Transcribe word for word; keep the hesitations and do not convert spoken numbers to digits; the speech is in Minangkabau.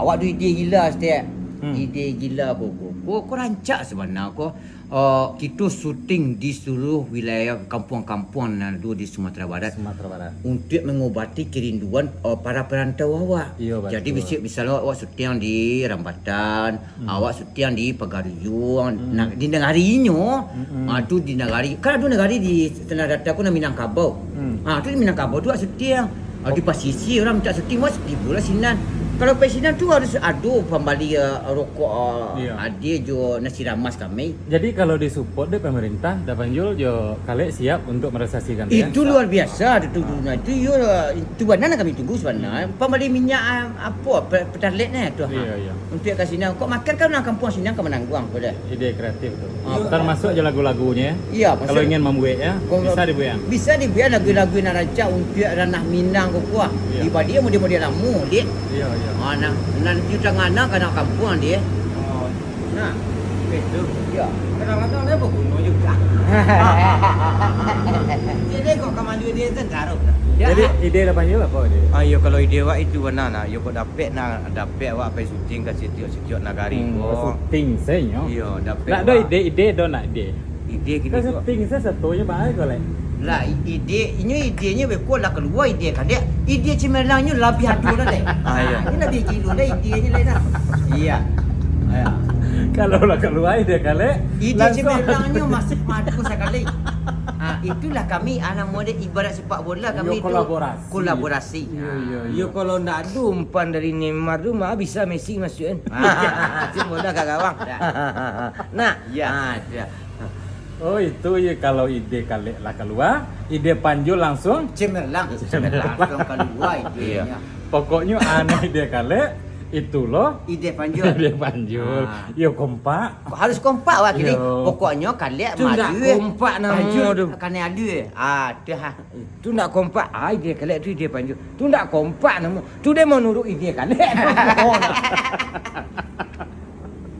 Awak tu ide gila, Stek. Hmm. Ide gila ko, ko. Ko, ko rancak sabana ko. Uh, kito syuting di seluruh wilayah kampuang-kampuang nan ado di Sumatera Barat. Sumatera Barat. Untuk mengobati kerinduan, uh, para perantau awak. Iyo, batua. Jadi, bisi-, misalnya awak syuting di Rambatan, hmm, awak syuting di Pagaruyuang, hmm, nah, di nagari inyo, hmm, ah, tu di nagari, kan ado nagari di Tanah Datar ko nan Minangkabau. Hmm. Ah, tu di Minangkabau tu awak syuting. Ah, di pasisia urang mintak syuting, wah, tibolah sinan. Kalau pai sinan tu harus ado pambali, ah, rokok, ah, iyo, adia jo nasi ramas kami. Jadi, kalau disupport dek pemerintah, Da Panjul jo Kalek siap untuk merelaksasikan tu, yo? Itu luar biasa, itu, itu, iyo, itu bana nan kami tunggu sabana. Hmm. Pambali minyak, ah, apo, pe-, Pertalite nah tu, ha. Iyo, iyo. Untuak ka sinan. Kok makan kan urang kampuang sinan ka manangguang ko doh. Ide kreatif tu. Ah, termasuk jo lagu-lagunyo, yo. Iyo, kalau ingin mambuek, yo, bisa dibuek. Bisa dibuek lagu-lagu nan rancak untuak ranah Minang ko, ko. Iyo. Dibanding model-model lamo, Dek. Iyo, iyo. Ah, nan, nan di tangah nah ka nan kampuang, Dek. Oh. Nah, itu. Iyo. Kadang-kadang dia baguno juga. Jadi kok ka manjua dia tentara. Jadi, ide Da Panjul apo, Dek? Ah, iyo, kalau ide awak itu bana nah. Iyo, kok dapek nah, dapek awak pai syuting ka sitiok-sitiok nagari ko. Hmm, syuting sajo. Iyo, dapek. Nak ado ide, ide ado nak ide. Ide kini ko. Kan syuting sajo satonyo bae ko, Lek. Lah, i-, ide, inyo idenyo beko lah kalua ide Kalek. Ide cemerlangnyo labiah ado lah, Lek. Ah, iyo. Ini labiah gilo lah idenyo, Lek, nah. Iyo. Iyo. Kalau lah kalua ide Kalek, ide langsung cemerlangnyo masih madu sakali. Ah, itulah kami, ah, namo dia ibarat sepak bola, kami itu kolaborasi. Iyo, kolaborasi. Iyo, iyo, iyo. Iyo, kalau ndak ado umpan dari Neymar tu, mah bisa Messi masuk, kan? Ah, cuma bola ka gawang. Nah, iyo. Ah, dah. Oh, itu yo, kalau ide Kalek lah kalua, ide Panjul langsung cemerlang. Cemerlang. Langsung kalua idenya. Iyo. Pokoknyo, anu ide Kalek, itulah ide Panjul. Ide Panjul. Ah. Yo, kompak. Harus kompak awak kini. Iyo. Pokoknyo Kalek madu. Tu ndak kompak namo tu. Panjul kanai alua. Ah, tu ha. Tu ndak kompak, ah, ide Kalek tu ide Panjul. Tu ndak kompak namo. Tu dia manuruik ide Kalek. Oh, nah.